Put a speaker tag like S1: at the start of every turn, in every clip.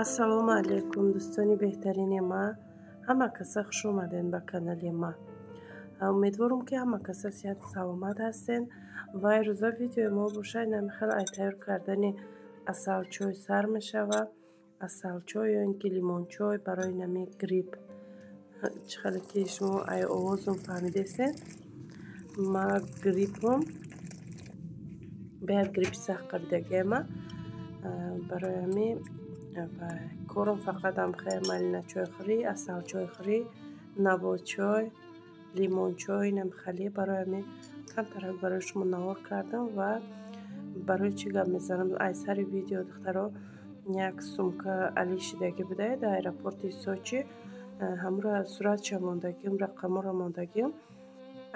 S1: Ассалому алайкум дӯстони беҳтарини ма. Ҳама каса хуш омаден ба канали ма. Умедворам ки ҳама каса сиҳату саломат ҳастен. Ва ирӯза видеои мо бошад намихел ай тайёр кардани асалчой сар мешавад. Асалчой ё ин ки лимончой барои нами грипп. Чӣ хеле ки шумо ай овозум фаҳмидесен, ма гриппом беҳад гриппи сахт қабидагиама. Барои ҳамин кором фақат ҳамхел малиначойхӯрӣ, асалчойхӯрӣ, навочой, лимончой намхали. Барои ҳамин камтарак барои шумо навор кардам. Ва барои чӣ гап мезанам? Ай сари видео духтаро як сумка алишидагӣ буда дар аэропорти Сочи. Ҳамро суратша мондагим, рақаморо мондагим.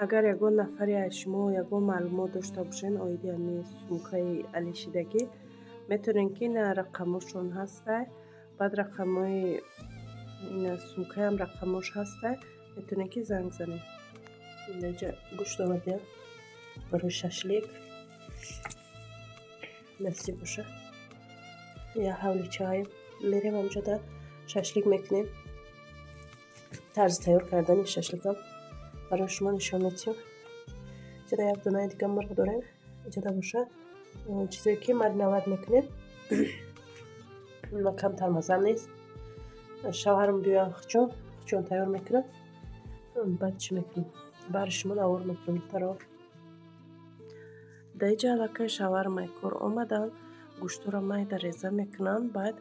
S1: Агар ягон нафаре аз шумо ягон маълумот дошта бошед оиди ҳамин сумкаи алишидагӣ, метавонед ки ина рақамошон ҳастай, баъд рақамҳои ина сумкаам рақамош ҳастай, метавонед ки занг занед. Инҷа гӯшт овардем барои шашлик. Насиб боша. Я ҳавли чай мерем ҳамҷода шашлик мекунем. Тарзи тайёр кардани шашликам барои шумо нишон медиҳем. Инҷода як донаи дига мурғ дорем. Инҷода боша чизое ки мариноват мекунем. Ма камтар мазам нест. Шавҳарам биёян хучон тайёр мекунад. Баъд чӣ мекунем? Бари шумо навор мекунем духтаро. Дар инҷа аллакай шавҳарам ай кор омаданд. Гӯштҳоро майда реза мекунанд. Баъд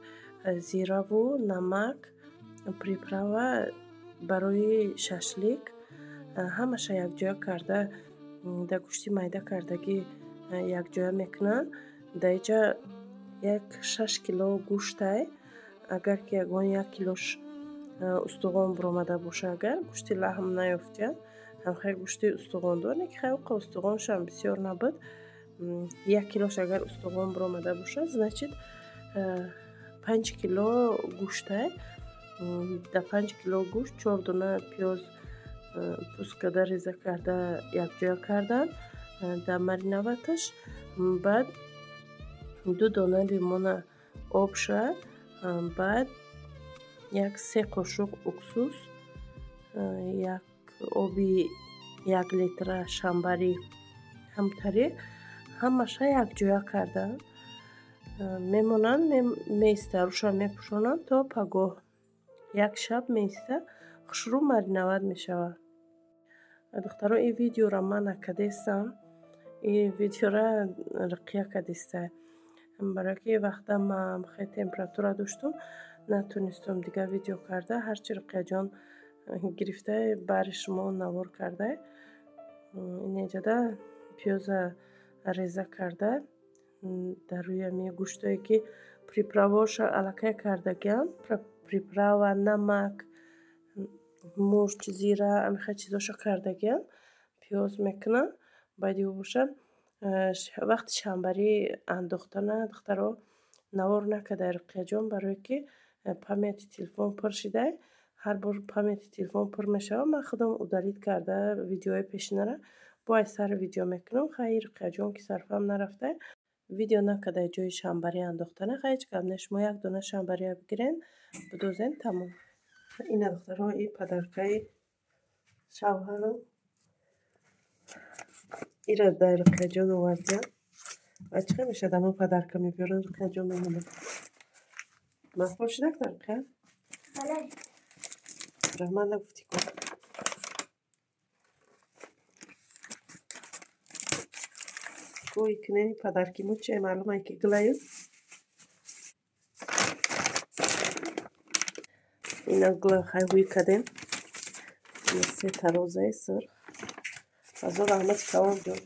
S1: зираву намак, приправа барои шашлик ҳамаша якҷоя карда дар гӯшти майда кардагӣ якҷоя мекунанд. Дар инҷа як 6 кило гӯштай. Агар ки ягон 1 килош устуғон буромада боша, агар гӯшти лаҳм наёфтияд, ҳамхел гӯшти устуғондор, не ки хеле устуғоншам бисёр набуд. 1 килош агар устуғон буромада бошад, значит 5 кило гӯштай. Дар 5 кило гӯшт 4 дона пиёз пӯст карда реза карда якҷоя кардан дар мариноваташ. Баъд 2 дона лимона об шавад, баъд як 3 қошуқ уксус, як оби 1 литра шамбарӣ ҳамтари ҳамаша якҷоя кардан мемонанд, меиста, руша мепӯшонанд то пагоҳ. Як шаб меиста, хушрӯ мариноват мешавад. Духтаро, ин видеоро ман накардестам, ин видеоро Руқия кардеста. Барои ки вақта ман хеле температура доштум, натонистам дигар видео карда. Ҳарчи Руқияҷон гирифта бари шумо навор карда. Инҷода пиёза реза карда дар рӯи ҳамин гӯштое ки приправаоша аллакай кардагиам, приправа, намак, мурч, зира, ҳамин чизошо кардагиам, пиёз мекунам. Баъди ӯ боша вақти шамбарӣ андохтана духтаро навор накарда Руқияҷон, барое ки памяти телефон пур шида. Ҳар бор памяти телефон пур мешавад, ман худам удалить карда видеои пешинара бо ай сари видео мекунам. Хайр, Руқияҷон ки сарфам нарафта, видео накарда ҷои шамбарӣ андохтана. Ҳеҷ гап не, шумо як дона шамбария бигирен, бидозен, тамом. Ина духтаро, и падаркаи шавҳарам ира дар Руқияҷон овардиям. Ва чӣ хел мешавад, ама падарка мебиёранд, Руқияҷон мемонад. Маъқул шудак дар Руқия?
S2: Бале.
S1: Раҳмат нагуфтӣ ку? Гӯй кунени падарки мо чие, маълум ай ки гулаю? Ина гула хай ҳуй кардем. Се тарозаи сурх. Ҳазор раҳмати калон ҷон.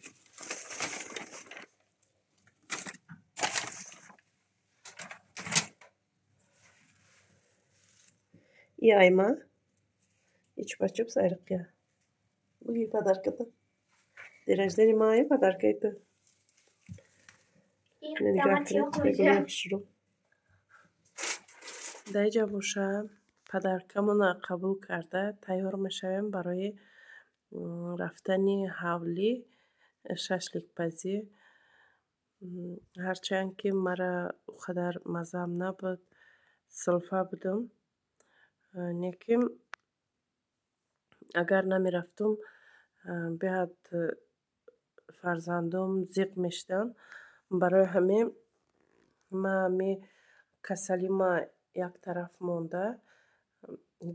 S1: И айма, и чупа-чупс ай Руқия. Буги подарката. День рождения ма ай подаркаи ту. Дар инҷа боша падаркамона қабул карда тайёр мешавем барои рафтани ҳавлӣ шашликпазӣ. Ҳарчанд ки мара он қадар маззам набуд, Силфа будам. Не ки агар намерафтум, беҳад фарзандом зиқ мешуданд. Барои ҳамин ман ҳами касалима як тараф монда,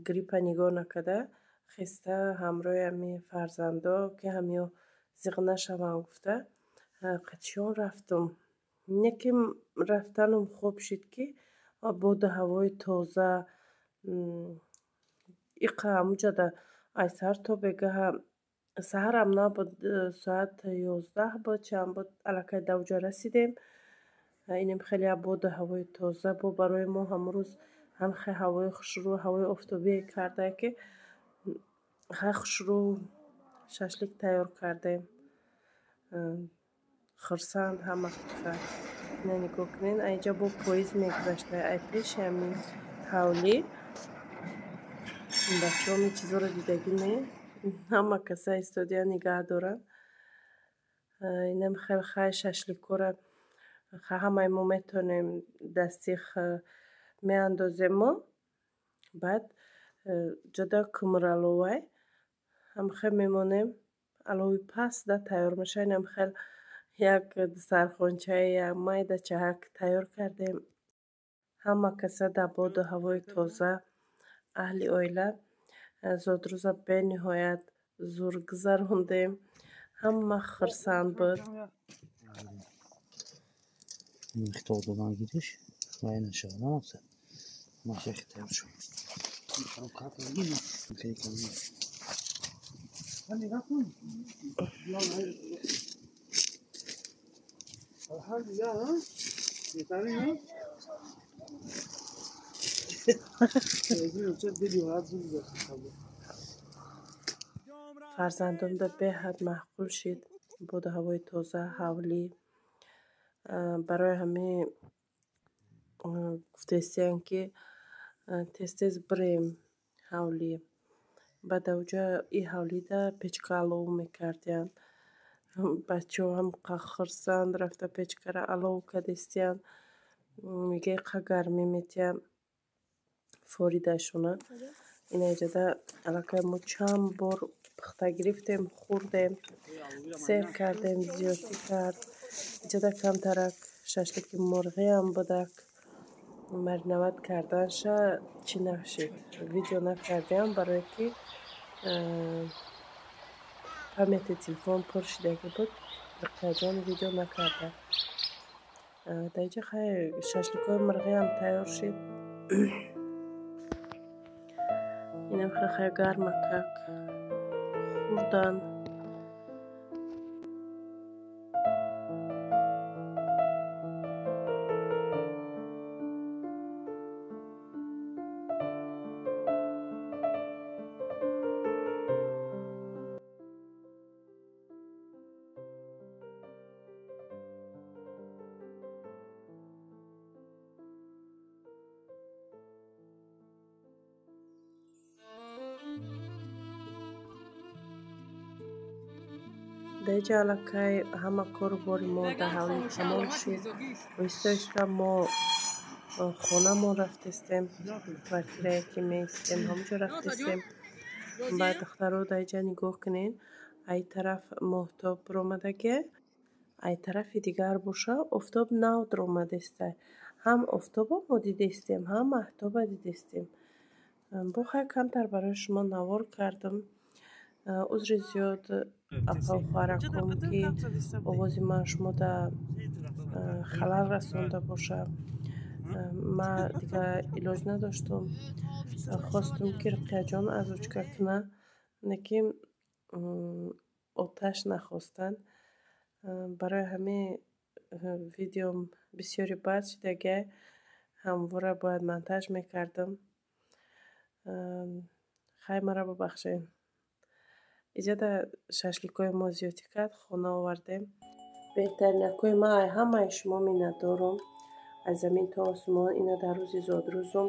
S1: гриппа нигоҳ накарда, хеста ҳамроҳи ҳами фарзандо, ки ҳамиё зиқ нашаванд гуфта, қатишон рафтум. Не ки рафтанам хуб шуд, ки боду ҳавои тоза иқа ҳамуҷода ай саҳар то бегаҳа, саҳарам набуд, соат 11 буд, чанд буд, аллакай да уҷа расидем. Инем хеле боду ҳавои тоза бо барои мо ҳамун рӯз ҳам хеле ҳавои хушрӯ, ҳавои офтобие карда, ки хеле хушрӯ шашлик тайёр кардем. Хурсанд ҳама хурсанд. Ина нигоҳ кунед, айҷа бо поезд мегузашта ай пеши ҳамин ҳавлӣ. Бачаҳо ин чизоро дидагӣ не, ҳама каса истодия нигаҳ доранд. Инам хеле хай шашликҳоро ҳамаи мо метавонем дастих меандозем мо, баъд ҷода кӯмраловай ҳам хел мемонем, алови паст да тайёр мешавад. Инам хел як дастархончаи як майда чаҳак тайёр кардем. Ҳама каса дар боду ҳавои тоза, аҳли оила зодрӯза бениҳоят зур гузарондем. Ҳама хурсанд буд.
S2: Хитоб додан гириш вай нашавад, мақсад машахи тайёр шуд.
S1: Фарзандонда беҳад маъқул шид боду ҳавои тоза, ҳавлӣ. Барои ҳамин гуфтаистиянд, ки тез-тез бирем ҳавлӣ. Баъд ауҷа и ҳавлида печка алов мекардиянд. Бачаҳо ҳам хурсанд рафта печкаро алов кардистиянд. Мега иқа гармӣ метиҳад форидашона. Ина иҷода аллакай мо чанд бор пухта гирифтем, хӯрдем, сер кардем, зиёдтӣ кард. Иҷода камтарак шашлики мурғиам будак. Мариновать карданша чӣ нашид, видео накардиам, барое ки памяти телефон пур шудагӣ буд, Руқияҷон видео накарда. Дар инҷа хай шашликҳои мурғиам тайёр шид. Инам хеле гармакак хӯрдан. Дар инҷа аллакай ҳама кору бори мо дар ҳавлӣ тамом шуд. Оҳиста оҳиста мо хонамон рафтестем, квартирае ки меистем, ҳамонҷо рафтестем. Баъд духтаро дар инҷа нигоҳ кунед, ай тараф моҳтоб баромадагия, ай тарафи дигар боша офтоб нав даромадеста. Ҳам офтобо мо дидестем, ҳам маҳтоба дидестем. Бо хай камтар барои шумо навор кардам. Узри зиёд, апау хоҳараком, ки овози ман шумода халал расонда боша. Ман дигар илоҷ надоштум. Хостум, ки Руқияҷон озвучка куна, лекин оташ нахостанд. Барои ҳамин видеом бисёри бад шудагиай, ҳамвора бояд монтаж мекардам. Хай, маро бубахшед. Иҷода шашликҳои мо зиёдтӣ кард, хона овардем. Беҳтаринакҳои ман, ай ҳамаи шумо миннатдорум. Аз замин то осмон. Ина дар рӯзи зодрӯзум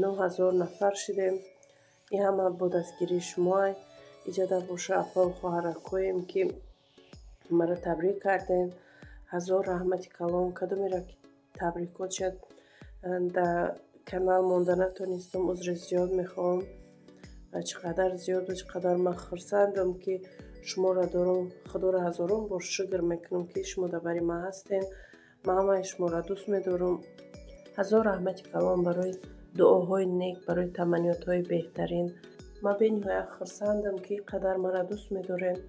S1: 9000 нафар шудем. Ин ҳама бо дастгирии шумоай. Иҷода боша апау хоҳаракҳоем, ки маро табрик кардем. Ҳазор раҳмати калон. Кадомеро ки табрикот шад, Дар канал монда натонистам, узри зиёд мехоҳам. Чӣ қадар зиёду чӣ қадар ман хурсандам, ки шуморо дорам. Худоро ҳазорон бор шукр мекунам, ки шумо дар бари ман ҳастен. Ман ҳамаи шуморо дӯст медорам. Ҳазор раҳмати калон барои дуоҳои нек, барои таманниётҳои беҳтарин. Ман бениҳоят хурсандам, ки ин қадар маро дӯст медоред.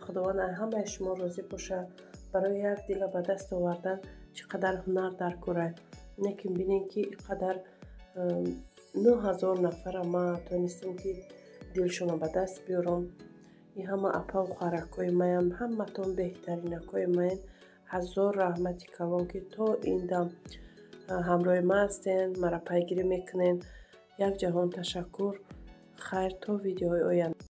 S1: Худованд аз ҳамаи шумо розӣ бошад. Барои як дила ба даст овардан чӣ қадар ҳунар дар кора. Лекин бинед, ки ин қадар 9000 нафара ман тонистам, ки дилшонро ба даст биёрам. Ин ҳама апаву хоҳаракҳои маям, ҳаматон беҳтаринакҳои маен. Ҳазор раҳмати калон, ки то ин дам ҳамроҳи ман ҳастен, маро пайгирӣ мекунед. Як ҷаҳон ташаккур. Хайр, то видеоҳои оянда.